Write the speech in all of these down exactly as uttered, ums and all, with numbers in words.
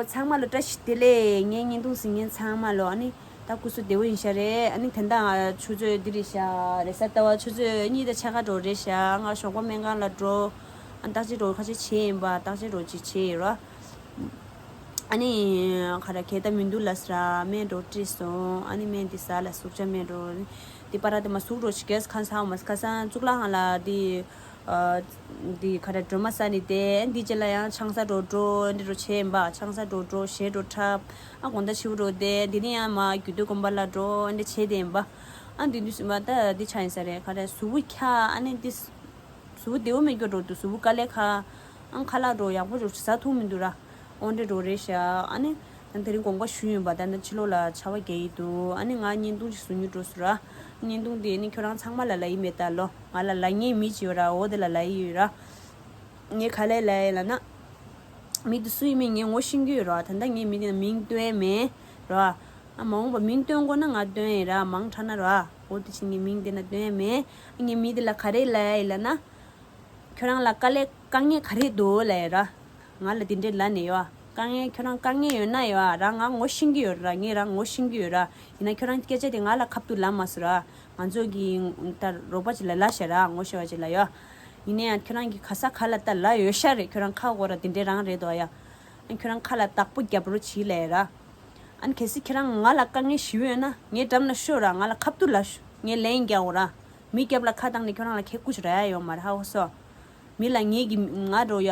ཚང་མ་ལ་བཀྲ་ཤིས་བདེ་ལེགས། ངའི་བརྙན་ཐུང་གཟིགས་མཁན་ཚང་མ་ལ་ཨ་ནི་ད་སྐུ་གཟུགས་བདེ་པོ་ཡིན་ཤག་རེད། ཨ་ནི་དེ་འདྲ་ང་ཆུ་ཚོད་འདི་རེད་ཤག་རེས་གཟའ་ཟླ་བ་ཆུ་ཚོད་གཉིས་དང་ཕྱེད་ཀ་འགྲོ་རེད་ཤག་ང་ཞོགས་པ་སྨན་ཁང་ལ་འགྲོ། ཨ་ནི་བརྟག་དཔྱད་འགྲོ་ཁ་ཤས་བྱས་ཡིན་པ། བརྟག་དཔྱད་འགྲོ་ཅིག་བྱས་ཡིན་ར། ཨ་ནི་ཁ་ར་གས་ད་མི་འདུག་ལབ་སོང་ར། སྨན་འགྲོ་སྤྲད་སོང་། ཨ་ནི་སྨན་འདི་ཟ་ལ་ཟུག་བཅད་སྨན་འགྲོ། འདི་པ་ར་དེ་མ་ཟུག་འགྲོ་ཅིག་གས་ཁ་སང་མ་ཁ་སང་གཙུག་ལག་ཁང་ལ་འདི། ཨ། འདི་ཁ་ར་སྒྲོལ་མ་ས་ནི་དེ་འདི་རྗེས་ལ་ཡང་ཆང་ས་འགྲོ་འགྲོ་འདི་འགྲོ་བྱས་ཡིན་པ། ཆང་ས་འགྲོ་འགྲོ་གཞས་འགྲོ་འཁྲབ། ཨ་དགོང་དག་ཕྱི་པོ་འགྲོ་དེ་འདི་ནི་ཡང་མ་རྒྱུད་སྟོད་དགོན་པ་ལ་འགྲོ་འདི་བྱས་དེ་ཡིན་པ། ཨ་འདི་འདི་སུ་མ་ད་འདི་ཆ་ཡིན་ས་རེད། ཁ་ར་གཟུགས་པོ་འཁྱག་ཨ་ནི་འདི། གཟུགས་པོ་བདེ་པོ་མེད་སྐྱོ་འགྲོ་འདུག་གཟུགས་པོ་དཀའ་ལས་ཁག་ཨང་ཁ་ལག་འགྲོ་ཡག་པོ་འགྲོ་ཟ་ཐུབ་མི་འདུག་ར། འོ་འདྲ་འགྲོ་རེད་ཤག་ཨ་ནི། ད་དེ་རིང་དགོངས་པ་ཞུས་ཡིན་པ། ད་ནི་ཕྱི་ལོགས་ལ་ཆར་པ་རྒྱག་གི་འདུག་ཨ་ནི་ང་བརྙན་ཐུང་ཞིག་བཟོ་རྒྱུ་འགྲོ་སོང་ར། བརྙན་ཐུང་དེ་ནི་ཁྱོད་རང་ཚང་མ་ལ་ལབ་ཡི་མེད་ད་ལོ། ང་ལ་ལབ་མཁན་མི་ཅིག་ཡོད་ར། འོ་དེ་ལ་ལབ་ཡི་ཡོད་ར། ངས་ག་ལེ་ལབ་ཡི་ལབ་ན། མི་དེ་སུ་ཡིན་མིན་ངས་ངོ་ཤེས་ཀྱི་ཡོད་ར། ད་ལྟ་ངས་མི་དེ་ལ་མིང་བཏོན་ཡ་མེད་ར། ཨ་མ་འོངས་པ་མིང་བཏོན་དགོས་ན་ང་བཏོན་ཡིན་ར། མང་དྲགས་ན་ར། འོ་དེ་ཕྱིན་ངས་མིང་དེ་ན་བཏོན་ཡ་མེད། ངས་མི་དེ་ལ་ག་རེ་ལབ་ཡི་ལབ་ན། ཁྱོད་རང་ལ་དཀའ་ལས་དཀའ་ངལ་ག་རེ་འདུག་ལབ་ཡ་ར། ང་ལ་དེ་འདྲས་ལབ་ནས་ཡོད། དཀའ་ངལ་ཁྱོད་རང་དཀའ་ངལ་ཡོད་ན་ཡོད་ར། ང་ངོ་ཤེས་ཀྱི་ཡོད་ར། ངས་རང་ངོ་ཤེས་ཀྱི་ཡོད་ར། ཡིན་ན་ཁྱོད་རང་སྐད་ཆ་དེ་ང་ལ་ཁ་ཐུག་ལབ་མ་སོང་ར། ང་ཚོ་གི་ད་རོགས་པ་ཅིག་ལ་ལབ་ཤག་ར། ངོ་ཤེས་པ་ཅིག་ལ་ཡོད། ཡིན་ན་ཡང་ཁྱོད་རང་གི་ག་ས་ག་ལ་ད་ལབ་ཡོད་ཤག་རེད། ཁྱོད་རང་ཁ་སྒོ་ར་དེ་འདྲས་རང་རེད་དོ་ཡ། ཁྱོད་རང་ཁ་ལ་བདག་པོ་རྒྱབ་རོགས་བྱིས་ལབ་ཡ་ར། ཨ་ནི་གལ་སྲིད་ཁྱེད་རང་ང་ལ་དཀའ་ངལ་ཞེ་པོ་ཡོད་ན་ངའི་འགྲམ་ལ་ཤོག་ར། ང་ལ་ཁ་ཐུག་ལབ་ཤོག་ངས་ལན་རྒྱག་འོ་ར། མི་རྒྱབ་ལ་ཁ་བཏང་ནས་ཁྱོད་རང་ལ་ཁེ་ཁུ་ཞིག་རག་ཡ་ཡོད་མ་རེད། ཧ་གོ་སོང་། མི་ལ་ངེད་ཀྱི་ང་འགྲོ་ཡ་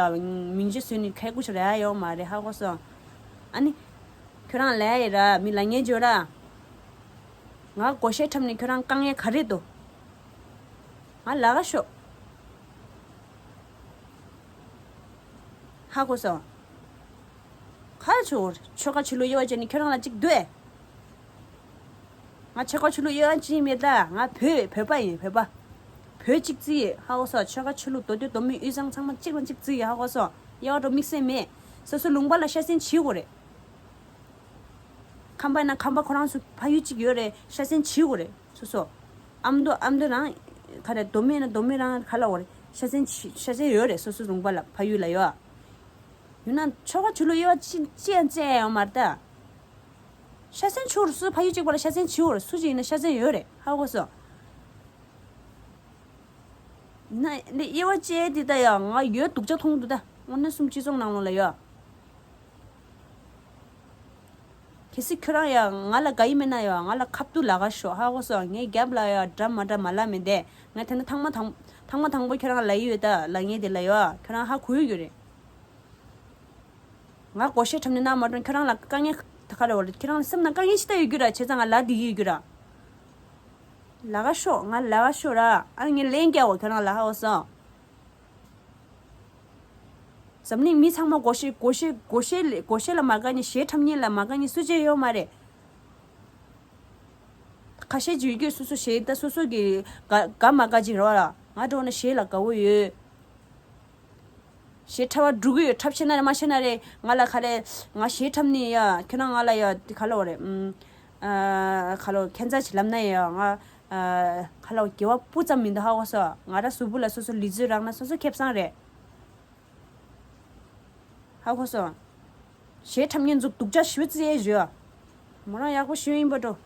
མིང་རྗེས་བཟོས་ནས་ཁེ་ཁུ་ཞིག་རག་ཡ་ཡོད་མ་རེད། ཧ་གོ་སོང་། ཨ་ནི། ཁྱོད་རང་ལབ་ཡ་ར། མི་ལ་ངས་བརྗོད་ར། ང་སྒོར་གཞས་འཁྲབ་ནས་ཁྱོད་རང་དཀའ་ངལ་ག་རེ་འདུག་ང་ལབ་ག་ཤོག་ཧ་གོ་སོང་། ག་ཆོ་ཆོལ་ཁ་ཆོས་ལུགས་དབྱེ་བ་ཕྱེ་ནས་ཁྱོད་རང་ལ་གཅིག་འདུག་ཨེ། ང་ཆོལ་ཁ་ཆོས་ལུགས་དབྱེ་བ་ཕྱེ་མེད་ད། ང་བོད་བོད་པ་ཡིན། བོད་པ། བོད་གཅིག་རྩིས་ཡིན། ཧ་གོ་སོང་། ཆོལ་ཁ་ཆོས་ལུགས་མདོ་སྟོད་མདོ་སྨད་དབུས་གཙང་ཚང་མ་གཅིག་དང་གཅིག་རྩིས་ཡིན། ཧ་གོ་སོང་། དབྱེ་བ་འགྲོ་དམིགས་བསལ་མེད། སོ་སོ་ལུང་པ་ལ་ཤ་ཚན་བྱེད་དགོས་རེད། ཁམས་པ་ན་ཁམས་པ་ཁོ་རང་ཚོ་ཕ་ཡུལ་གཅིག་ཡོད་རེད། ཤ་ཚན་བྱེད་དགོས་རེད། སོ་སོ། ཨ་མདོ་ཨ་མདོ་རང་ག་རེ། མདོ་སྨད་ན་མདོ་སྨད་རང་ག་ལ་འོ་རེད། ཤ་ཚན་བྱེད་ཤ་ཚན་ཡོད་རེད། སོ་སོ་ལུང་པ་ལ་ཕ་ཡུལ་ལ་ཡོད། ཡིན་ན་ཆོལ་ཁ་ཆོས་ལུགས་དབྱེ་བ་ཅི་ཅི་ཡང་བཅད་ཡོད་མ་རེད་ད། ཤ་ཚན་ཆོས་སུ་ཕ་ཡུལ་གཅིག་པ་ལ་ཤ་ཚན་བྱེད་དགོས་རེད། སུ་གཅིག་ཡིན་ན་ཤ་ཚན་ཡོད་རེད། ཧ་གོ་སོང་། ཡིན་ན་འདི་དབྱེ་བ་བཅད་དེ་ད་ཡང་ང་ཡོད་སྡུག་ཅག་མཐོང་འདུག་ད། དངོས་གནས་སུམ་སྤྱི་ཚོགས་ནང་ལོགས་ལ་ཡོད། གལ་སྲིད་ཁྱོད་རང་ཡང་ང་ལ་དགའ་ཡི་མེད་ན་ཡང་ང་ལ་ཁ་བཏུད་ལབ་ག་ཤོག་ཧ་གོ་སོང་། ངའི་རྒྱབ་ལ་ཡང་འདྲ་མ་འདྲ་མ་ལབ་མི་བདེ། ང་དེ་ན་ཐེངས་མ་དང་ཐེངས་མ་དང་པོ་ཁྱོད་རང་ལ་ཡི་ཡོད་ད་ལབ་ངེས་དེ་ལ་ཡོད། ཁྱོད་རང་ཧ་གོ་ཡོད་རེད། ང་སྒོར་གཞས་འཁྲབ་ནས་གནང་མ་འགྲོ། ཁྱོད་རང་ལ་དཀའ་ངལ་ད་ག་རེ་བ་རེད། ཁྱོད་རང་ལ་སེམས་ནང་དཀའ་ངལ་ཞིག་ད་ཡོད་རྒྱུ་ར། བྱས་ཙང་ང་ལབ་བསྡད་ཀྱི་ཡོད་རྒྱུ་ར། ལབ་ག་ཤོག་ང་ལབ་ག་ཤོག་ར། ཨ་ངས་ལན་རྒྱག་འོ་ཁྱོད་རང་ལ་ཧ་གོ་སོང་། འཛམ་གླིང་མི་ཚང་མ་སྒོར་གཞས་སྒོར་གཞས་སྒོར་གཞས་ལ་སྒོར་གཞས་ལ་མ་དགའ་མཁན། གཞས་འཁྲབ་མཁན་ལ་མ་དགའ་མཁན་སུ་གཅིག་ཡོད་མ་རེད། ཁ་ཤས་ཅིག་ཡོད་རྒྱུ་སོ་སོ་གཞས་ད་སོ་སོ་གི་དགའ་དགའ་མ་དགའ་ཅིག་རེད་བ་ལ། ང་འདྲ་བོ་ན་གཞས་ལ་དགའ་བོ་ཡོད། གཞས་འཁྲབ་པ་འགྲོ་གི་ཡོད། འཁྲབ་ཤེས་ན་རེད་མ་ཤེས་ན་རེད། ང་ལ་ག་རེ་ང་གཞས་འཁྲབ་ནི་ཡ་ཁྱོད་རང་ང་ལ་ཡ་དེ་ག་ལ་བ་རེད། ཨམ། ཨ། ག་ལ་བ་ཁྱད་མཚར་ཅིག་ལབ་ན་ཡ་ང་། ཨ། ག་ལ་བ་དགེ་བ་སྤུ་ཙམ་མི་འདུག་ཧ་གོ་སོང་། ང་ར་གཟུགས་པོ་ལ་སོ་སོ་ལུས་རྩལ་རག་ན་སོ་སོ་ཁེ་བཟང་རེད། ཧ་གོ་སོང་། གཞས་འཁྲབ་མཁན་ཚོ་སྡུག་ཅག་ཞེ་པོ་རྩི་ཡས་ཞུ། མོ་རང་ཡག་པོ་ཞུ་ཡིན་པ་འགྲོ།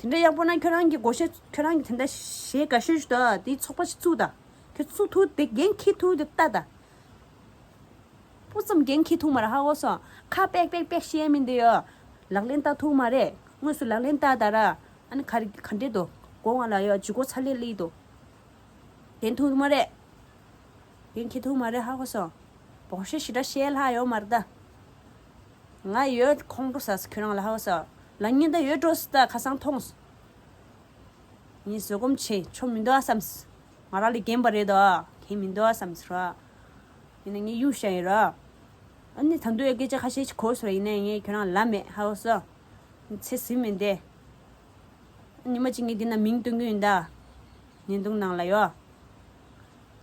དེ་འདྲ་ཡག་པོ་ན་ཁྱོད་རང་གི་སྒོར་གཞས་ཁྱོད་རང་གི་དེ་འདྲ་གཞས་དགའ་ཤོས་ཞིག་འདུག་དེའི་ཚོགས་པ་ཞིག་བཙུགས་དང་། དེ་བཙུགས་ཐུབ་དེ་འགན་འཁྱེར་ཐུབ་དེ་ལྟ་དང་། སྤུ་ཙམ་འགན་འཁྱེར་ཐུབ་མ་རེད་ཧ་གོ་སོང་། ཁ་པེག་པེག་པེག་བཤད་མི་འདི་ཡོད། ལག་ལེན་བསྟར་ཐུབ་མ་རེད། དངོས་སུ་ལག་ལེན་བསྟར་དང་ར། ཨ་ནི་ག་རེ་ག་འདྲས་འདུག་སྒོ་ང་ལ་ཡོད་ཇུས་འགོད་ཚ་ལེ་ལེ་འདུག་འགན་ཐུབ་མ་རེད། འགན་འཁྱེར་ཐུབ་མ་རེད་ཧ་གོ་སོང་། སྒོར་གཞས་ཞེ་དྲག་བཤད་ལྷག་ཡོད་མ་རེད་ད། ང་ཡོད་ཁོང་ཁྲོ་ཟ་ས་ཁྱོད་རང་ལ་ཧ་གོ་སོང་། ལབ་མཁན་ད་ཡོད་འགྲོ་སི་ད་ཁ་སང་མཐོང་སོང་། ངས་བཟོད་སྒོམ་བྱས་ཆོ་མི་འདུག་ཨ་བསམས། ང་རང་ལས་རྒན་པ་རེད་དོ། གལ་མི་འདུག་ཨ་བསམས་ར། ཡིན་ན་ངས་གཡུག་བཞག་ཡོད་ར། ཨ་ནི་ད་དུང་ཡང་སྐད་ཆ་ཁ་ཤས་ཤིག་གོ་སོང་ར། ཡིན་ན་ངས་ཁྱོད་རང་ལབ་མེད་ཧ་གོ་སོང་། ཚེ་ཟིན་མི་འདས། ཉི་མ་གཅིག་ངས་འདི་ན་མིང་སྟོན་གྱི་ཡིན་ད། བརྙན་ཐུང་ནང་ལ་ཡོད།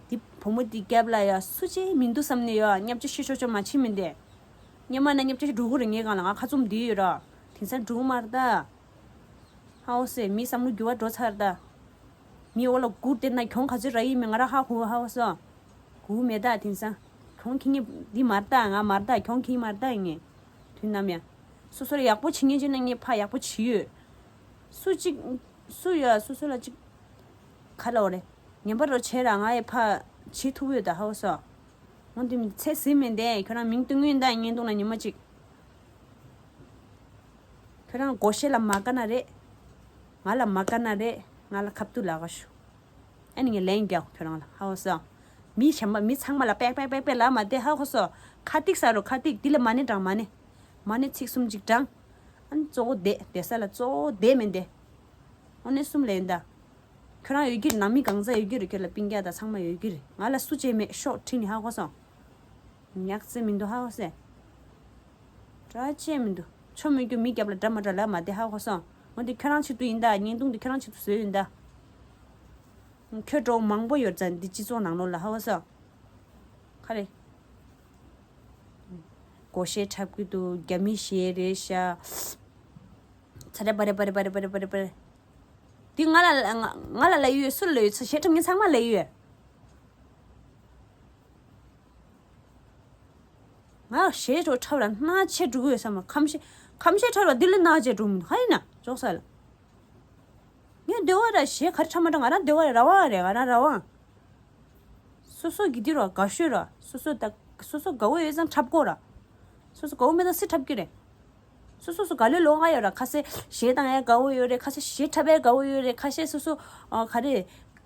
འདི་བུ་མོ་འདི་རྒྱབ་ལ་ཡ་སུ་གཅིག་མི་འདུག་བསམ་ནས་ཡོད། བརྙས་བཅོས་ཤི་ཤོག་ཆོག་མ་ཕྱིན་མི་འདས། སྔོན་མ་ན་བརྙས་བཅོས་ཤི་འགྲོ་གི་རེད། ངའི་སྒང་ལ་ང་ཁ་བཙུམ་བསྡད་ཡོད་ར། དེང་སང་འགྲོ་གི་མ་རེད་ད། ཧ་འོ་སེ་མི་བསམ་བློ་འགྱུར་བ་འགྲོ་ཚར་ད། མི་འོ་ལ་སྒུག་བསྡད་ན་གྱོང་ག་ཚོད་རག་ཡིན་མིན་ང་རང་ཧ་གོ་ཧ་འོ་སོ། སྒུག་མེད་ད་དེང་སང་། གྱོང་ཁེ་ངེས་འདི་མ་རེད་ད། ང་མ་རེད་ད། གྱོང་ཁེ་མ་རེད་ད། ངས་དུས་ནམ་ཡང་སོ་སོར་ཡག་པོ་བྱེད་ངེས་བྱས་ན་ངས་ཕ་ཡག་པོ་བྱེད་ཡོད། སུ་གཅིག་སུ་ཡོད་སོ་སོ་ལ་གཅིག་ག་ལ་འོ་རེད། ངན་པ་རོ་བྱས་ར་ང་ཡི་ཕ་བྱེད་ཐུབ་ཡོད་ད། ཧ་གོ་སོང་། འོ་འདི་མི་ཚེ་ཟིན་མེད་དེ་ཁྱོད་རང་མིང་སྟོན་གྱི་ཡིན་ད། བརྙན་ཐུང་ལ་ཉི་མ་གཅིག་ཁྱོད་རང་སྒོར་གཞས་ལ་མ་དགའ་ན་རེད། ང་ལ་མ་དགའ་ན་རེད། ང་ལ་ཁ་ཐུག་ལབ་ག་ཤོག་ཨ་ནི་ངས་ལན་རྒྱག་ཁྱོད་རང་ལ། ཧ་གོ་སོང་། མི་གཞན་པ་མི་ཚང་མ་ལ་པེག་པེག་པེག་པེག་ལབ་མ་བསྡད། ཧ་གོ་སོང་། ཁ་ཏིག་ཟ་རོ་ཁ་ཏིག་འདི་ལ་མ་ཎི་བགྲང་མ་ཎི། མ་ཎི་ཚིག་གསུམ་ཅིག་བགྲང་། ཨ་ནི་གཙོ་བོ་བསྡད་བསྡད་ས་ལ་གཙོ་བོ་བསྡད་མེད་འདི། འོ་ནི་གསུམ་ལན་ད། ཁྱོད་རང་ཡོད་ཀྱི་རེད། ནང་མི་གང་ཟག་ཡོད་ཀྱི་རེད། ཁྱོད་ལ་སྤུན་ཀྱག་དང་ཚང་མ་ཡོད་ཀྱི་རེད། ང་ལ་སུ་གཅིག་མེད་ཤོག་ཁྲིད་ནི། ཧ་གོ་སོང་། ཉག་ཙེ་མི་འདུག་ཧ་གོ་སེ། གྲ་ཅེས་མི་འདུག་ཆོ་མི་རྒྱུ་མི་རྒྱབ་ལ་འདྲ་མ་འདྲ་ལབ་མ་བསྡད། ཧ་གོ་སོང་། འོ་འདི་ཁྱོད་རང་ཆེད་དུ་ཡིན་ད། བརྙན་ཐུང་འདི་ཁྱོད་རང་ཆེད་དུ་བཟོས་ཡིན་ད། ཁྱོད་འགྲོ་མང་པོ་ཡོད་ཙང་འདི་སྤྱི་ཚོགས་ནང་ལོགས་ལ། ཧ་གོ་སོང་། ག་རེ། སྒོར་གཞས་འཁྲབ་ཀྱི་འདུག་རྒྱ་མི་གཞས་རེད་ཤག་ཚ་རེ་པ་རེ་པ་རེ། འདི་ང་ལ་ང་ང་ལ་ལབ་ཡོད། སུ་ལ་ལབ་ཡོད། ཚ་གཞས་འཁྲབ་མཁན་ཚང་མ་ལབ་ཡོད། ང་གཞས་འགྲོ་འཁྲབ་ལ་སྣ་ཆེ་འགྲོ་གི་ཡོད་བསམ་མ། ཁམས་གཞས་ཁམས་གཞས་འཁྲབ་ལ་འདི་ལས་སྣ་ཆེ་འགྲོ་མི་འདུག་ཧ་ཡིན་ན་ཅོག་ས་ལ། ངས་འདོད་བ་ར་གཞས་ག་རེ་འཁྲབ་མ་འཁྲབ་ང་རང་འདོད་བ་ར་ར་བ་རེད། ང་རང་ར་བ། སོ་སོ་གི་འདི་རོ་དགའ་ཤོས་ར། སོ་སོ་ད་སོ་སོ་དགའ་བོ་ཡོད་ཙང་འཁྲབ་དགོས་ར། སོ་སོ་དགའ་བོ་མེད་ཙང་སུས་འཁྲབ་ཀྱི་རེད། སོ་སོ་སོ་དགའ་ལོས་ལོགས་ཀ་ཡོད་ར། ཁ་ཤས་གཞས་བཏང་ཡ་དགའ་བོ་ཡོད་རེད། ཁ་ཤས་གཞས་འཁྲབ་ཡ་དགའ་བོ་ཡོད་རེད། ཁ་ཤས་སོ་སོ་ཨ་ག་རེ་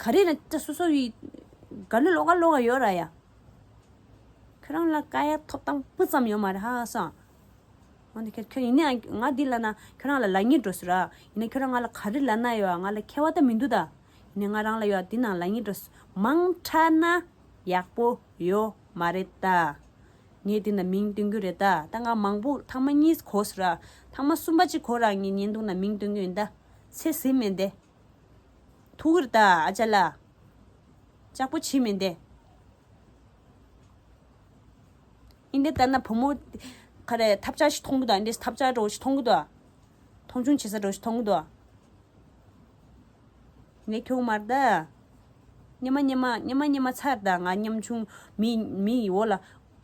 ག་རེ་ན་ད་སོ་སོ་ཡི་དགའ་ལོས་ལོགས་ཀ་ལོགས་ཀ་ཡོད་ར་ཡ། ཁྱོད་རང་ལ་དཀའ་ཡ་ཐོབ་ཐང་སྤུ་ཙམ་ཡོད་མ་རེད་ཧ་སང་། འོ་ནི་ཁྱོད་ཁྱོད་ཡིན་ནའང་ང་འདི་ལབ་ན་ཁྱོད་རང་ལ་ལབ་སྙིང་འདོད་སོང་ར། ཡིན་ན་ཁྱོད་རང་ང་ལ་ག་རེ་ལབ་ན་ཡོད། ང་ལ་ཁྱད་པར་ད་མི་འདུག་ད། ཡིན་ན་ང་རང་ལ་ཡོད་འདི་ནང་ལབ་སྙིང་འདོད་སོང་། མང་དྲགས་ན་ཡག་པོ་ཡོད་མ་རེད་ད། ངས་འདི་ན་མིང་སྟོན་གྱི་རེད་ད། ད་ང་མང་པོ་ཐེངས་མ་གཉིས་གོ་སོང་ར། ཐེངས་མ་གསུམ་པ་ཅིག་གོ་ར། ངས་བརྙན་ཐུང་ན་མིང་སྟོན་གྱི་ཡིན་ད། ཚེ་ཟིན་མེད་འདི། ཐུག་གི་རེད་ད་ཨ་ཅག་ལགས། ལྕགས་པོ་བྱེད་མི་འདི། ཨིན་དེ་ལྟར་ན་བུ་མོ་ག་རེ་ཐབས་ཆག་ཞིག་མཐོང་གི་འདུག་ཨིན་དེ་ཐབས་ཆག་འདྲ་བོ་ཞིག་མཐོང་གི་འདུག་མཐོང་ཆུང་བྱེད་ས་འདྲ་བོ་ཞིག་མཐོང་གི་འདུག་ངས་ཁྱོད་མར་ད། ཉི་མ་ཉི་མ་ཉི་མ་ཉི་མ་ཚར་ད། ང་ཉམ་ཆུང་མི་མི་ཡི་འོག་ལ་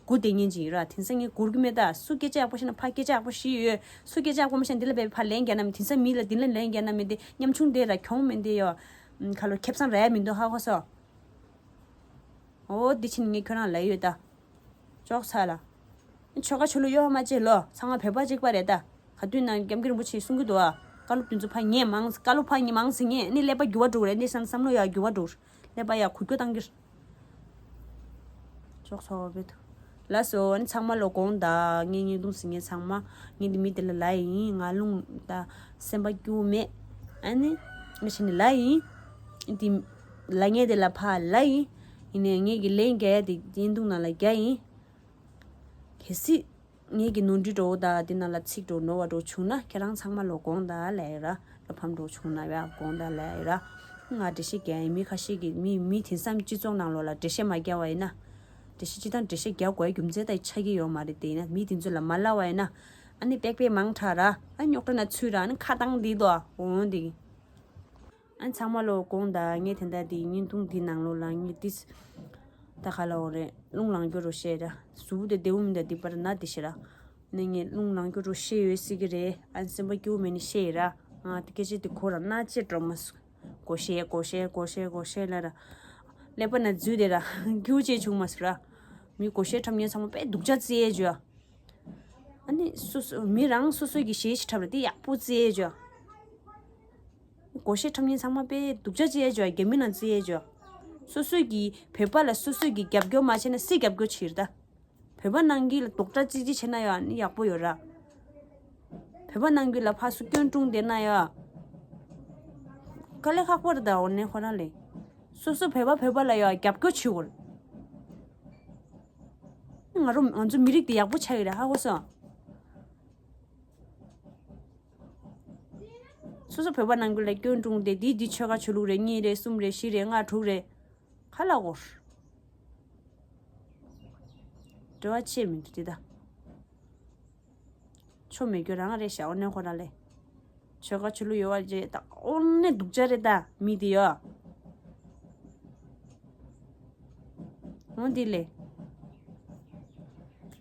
སྒུག་བསྡད་མཁན་ཅིག་ཡིན་ར། དེང་སང་ངས་སྒུག་གི་མེད་ད། སུ་སྐད་ཆ་ཡག་པོ་བཤད་ན་ཕར་སྐད་ཆ་ཡག་པོ་བཤད་ཡོད། སུ་སྐད་ཆ་ཡག་པོ་མ་བཤད་ན་འདི་ལ་བས་ཕར་ལན་རྒྱག་ན་མེད། དེང་སང་མི་ལ་འདི་ལ་ལན་རྒྱག་ན་མེད་དེ། ཉམ་ཆུང་དེ་ར་གྱོང་མེད་དེ་ཡོད། ཁ་ལོ་ཁེབས་སང་ར་ཡ་མི་འདུག་ཧ་གོ་སོང་། འོ་འདི་ཕྱིན་ངས་ཁྱོད་རང་ལབ་ཡོད་ད། ཅོག་ཚ་ལ། ཆོལ་ཁ་ཆོས་ལུགས་གཡོ་བ་མ་བྱེད་ལོ། ཚང་མ་བོད་པ་གཅིག་པ་རེད་ད། ག་དུས་ན་སྐྱབས་མགོན་རིན་པོ་ཆེས་གསུང་གི་འདུག་ཨ། བཀའ་སློབ་དེ་ཚོ་ཕར་ཉན་མང་། བཀའ་སློབ་ཕར་ཉན་མང་ཟིན་ངེས་ནི་ཀླད་པ་འགྱུར་བ་འགྲོ་རེད། ནི་བསམ་བསམ་བློ་ཡག་འགྱུར་བ་འགྲོ། ཀླད་པ་ཡག་གུ་སྐྱོ་བཏང་གི་རེད། ཅོག་ཚོ་བེད། ལགས་སོ། ཨ་ནི་ཚང་མ་ལོ་དགོངས་དག་ངས་བརྙན་ཐུང་ཟིན་ངེས་ཚང་མ། ངས་འདི་མི་དེ་ལ་ལབ་ཡིན། ང་རླུང་ད་སེམས་པ་སྐྱིད་པོ་མེད། ཨ་ནི་ང་ཕྱིན་ནས་ལབ་ཡིན། འདི་ལབ་མཁན་དེ་ལ་ཕར་ལབ་ཡིན། ཡིན་ནའི་ངས་ཀྱི་ལན་རྒྱག་ཡ་དེ་བརྙན་ཐུང་ནང་ལ་རྒྱག་ཡིན། གལ་སྲིད་ངས་ཀྱི་ནོར་འཁྲུལ་འགྲོ་བ་དང་དེ་ནང་ལ་ཚིག་འགྲོ་ནོར་བ་འགྲོ་བྱུང་ན་ཁྱེད་རང་ཚང་མ་ལོ་དགོངས་དག་ལབ་ཡ་ར། བློ་ཕམ་འགྲོ་བྱུང་ན་ཡ་དགོངས་དག་ལབ་ཡ་ར། ང་འགྲེལ་བཤད་རྒྱག་ཡིན། མི་ཁ་ཤས་ཀྱིས་མི་མི་དེང་སང་སྤྱི་ཚོགས་ནང་ལོགས་ལ་འགྲེལ་བཤད་མ་རྒྱག་པ་ཡིན་ན། འགྲེལ་བཤད་སྤྱི་བཏང་འགྲེལ་བཤད་རྒྱག་དགོས་ཡ་རྒྱུ་མཚན་ད་ཆགས་ཀྱི་ཡོད་མ་རེད་དེ། ཡིན་ན་མི་དེ་ཚོ་ལ་མ་ལབ་པ་ཡིན་ན། ཨ་ནི་པེག་པེག་མང་དྲགས་ར། ཨ་རྙོག་དྲ་ན་ཚུད་ར། ཨ་ནི་ཁ་བཏང་འདི་དོ་འོང་འདི། ཨ་ཚང་མ་ལོ་དགོངས་དག་ངས་དེ་འདྲ་འདི་བརྙན་ཐུང་འདི་ནང་ལོགས་ལ་ངས་ཏིས། ད་ག་ལ་འོ་རེད། རླུང་ལངས་རྒྱུ་རོ་བཤད་ར། གཟུགས་དེ་བདེ་བོ་མི་འདུག་འདི་པར་ན་འདི་བཤད་ར། ནས་ངས་རླུང་ལངས་རྒྱུ་རོ་བཤད་ཡོད་སྲིད་ཀྱི་རེད། ཨ་སེམས་པ་སྐྱིད་པོ་མེད་ནས་བཤད་ཡིན་ར། ང་དེ་སྐད་ཆ་དེ་གོ་ར་སྣ་ཆེ་འགྲོ་མ་སོང་། སྒོར་གཞས་སྒོར་གཞས་སྒོར་གཞས་སྒོར་གཞས་ལ་ར། ཀླད་པ་ན་འཛུལ་དེ་ར། སྐྱིད་པོ་བྱས་བྱུང་མ་སོང་ར། མི་སྒོར་གཞས་འཁྲབ་མཁན་ཚང་མ་དཔེ་སྡུག་ཅག་བརྩི་ཡས་བྱོས། ཨ་ནི་སོ་སོ་མི་རང་སོ་སོ་གི་གཞས་ཤིག་འཁྲབ་ར་དེ་ཡག་པོ་བརྩི་ཡས་བྱོས། སྒོར་གཞས་འཁྲབ་མཁན་ཚང་མ་དཔེ་སྡུག་ཅག་བརྩི་ཡས་བྱོས། རྒྱ་མི་ནང་བརྩི་ཡས་བྱོས། སོ་སོ་གི་བོད་པ་ལ་སོ་སོ་གི་རྒྱབ་སྐྱོར་མ་བྱས་ན་སུས་རྒྱབ་སྐྱོར་བྱེད་ར་ད། བོད་པ་ནང་གི་ལ་རྡོག་ཁྲ་ཙི་ཙི་བྱས་ན་ཡང་ཨ་ནི་ཡག་པོ་ཡོད་ར། བོད་པ་ནང་གི་ལ་ཕར་ཚུར་སྐྱོན་དཀྲུགས་བསྡད་ན་ཡང་དཀའ་ལས་ཁག་པོ་རེད་ད། འོ་ནས་ཁོ་རང་ལས་སོ་སོ་བོད་པ་བོད་པ་ལ་ཡང་རྒྱབ་སྐྱོར་བྱེད་དགོས་རེད། ང་རང་ང་ཚོ་མི་རིགས་དེ་ཡག་པོ་ཆགས་ཡོད་རེད། ཧ་གོ་སོང་། སོ་སོ་བོད་པ་ནང་ཁུལ་ལ་སྐྱོན་དཀྲུགས་ཏེ་འདི་འདི་ཆོལ་ཁ་ཆོས་ལུགས་རེད། གཉིས་རེད། གསུམ་རེད། བཞི་རེད། ལྔ་དྲུག་རེད། ག་ལ་གོ། འབྲེལ་བ་ཆེ་མི་འདུག་དེ་ད། ཆོ་མེད་རྒྱུ་རང་རེད་ཤག་འོ་ནས་ཁོ་རང་ལས། ཆོལ་ཁ་ཆོས་ལུགས་ཡོད་པ་རེད་ད། འོ་ནས་སྡུག་ཅག་རེད་ད་མི་དེ་ཡོ། འོ་འདི་ལས།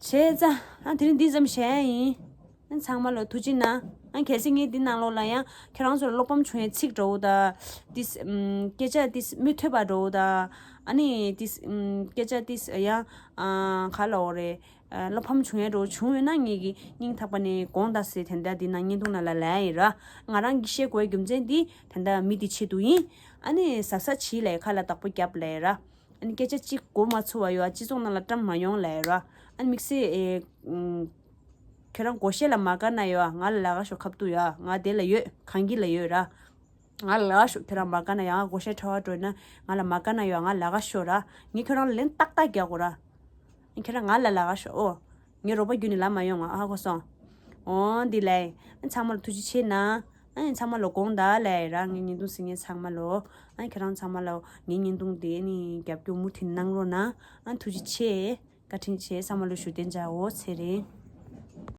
བྱས་ཙང་ཨ་དེ་རིང་འདི་ཙམ་བཤད་ཡ་ཡིན། ཨ་ཚང་མ་ལ་ཐུགས་རྗེ་གནང་། ཨ་གལ་སྲིད་ངས་འདི་ནང་ལོགས་ལ་ཡང་ཁྱེད་རང་ཚོ་ལ་བློ་ཕམ་བྱུང་ཡའི་ཚིག་འདྲ་བོ་དང་། ཏིས་ཨམ་སྐད་ཆ་ཏིས་མི་ཐོས་པ་འདྲ་བོ་དང་། ཨ་ནི་ཏིས་ཨམ་སྐད་ཆ་ཏིས་ཡང་ཨ་ག་ལབ་དགོས་རེད། ཨ་བློ་ཕམ་བྱུང་ཡ་འདྲ་བོ་བྱུང་ཡོད་ན་ངེད་ཀྱིས་སྙིང་ཐག་པ་ནས་དགོངས་དག་ཟེར་དེ་འདྲ་འདི་ནང་བརྙན་ཐུང་ནང་ལ་ལབ་ཡ་ཡིན་ར། ང་རང་གིས་བཤད་དགོས་པའི་རྒྱུ་མཚན་འདི་དེ་འདྲ་མི་འདི་ཆེད་དུ་ཡིན། ཨ་ནི་གཟབ་གཟབ་བྱེད་ལབ་ཡ། ཁ་ལ་བདག་པོ་རྒྱབ་ལབ་ཡ་ར། ཨ་ནི་སྐད་ཆ་གཅིག་གོ་མ་ཚོར་བ་ཡོད་ཨ། སྤྱི་ཚོགས་ནང་ལ་བཀྲམ་མ་ཡོང་ལབ་ཡ་ར། ཨ་ནི་དམིགས་བསལ་ཨེ་ཨུམ་ཁྱོད་རང་སྒོར་གཞས་ལ་མ་དགའ་ན་ཡོད་ཨ། ང་ལ་ལབ་ཤོག་ཁ་ཐུག་ཡོད་ཨ། ང་དེ་ལ་ཡོད། གངས་སྐྱིད་ལ་ཡོད་ར། ང་ལ་ལབ་ཤོག་ཁྱོད་རང་མ་དགའ་ན་ཡོད་ཨ། སྒོར་གཞས་འཁྲབ་པར་འགྲོ་ན་ང་ལ་མ་དགའ་ན་ཡོད་ཨ། ང་ལབ་ཤོག་ར། ངས་ཁྱོད་རང་ལ་ལན་ཏག་ཏག་རྒྱག་དགོས་ར། ཁྱེད་རང་ང་ལ་ལབ་ཤོག་ཨོ། ངའི་རོགས་པ་བརྒྱུད་ནས་ལབ་མ་ཡོང་ང་། ཧ་གོ་སོང་། ཨོ་འདི་ལས། ཨ་ཚང་མ་ལ་ཐུགས་རྗེ་ཆེ་གནང་། ཨ་ཚང་མ་ལ་དགོངས་དག་ལབ་ཡ་ར། ངའི་བརྙན་ཐུང་གཟིགས་མཁན་ཚང་མ་ལ། ཨ་ཁྱེད་རང་ཚང་མ་ལ་ངའི་བརྙན་ཐུང་དེ་ནི་རྒྱབ་སྐྱོར་མུ་མཐུད་གནང་རོགས་གནང་། ཨ་ཐུགས་རྗེ་ཆེ། བཀའ་དྲིན་ཆེ། ཚང་མ་ལ་བཞུགས་གདན་འཇགས་འོ་ཚེ་རིང་།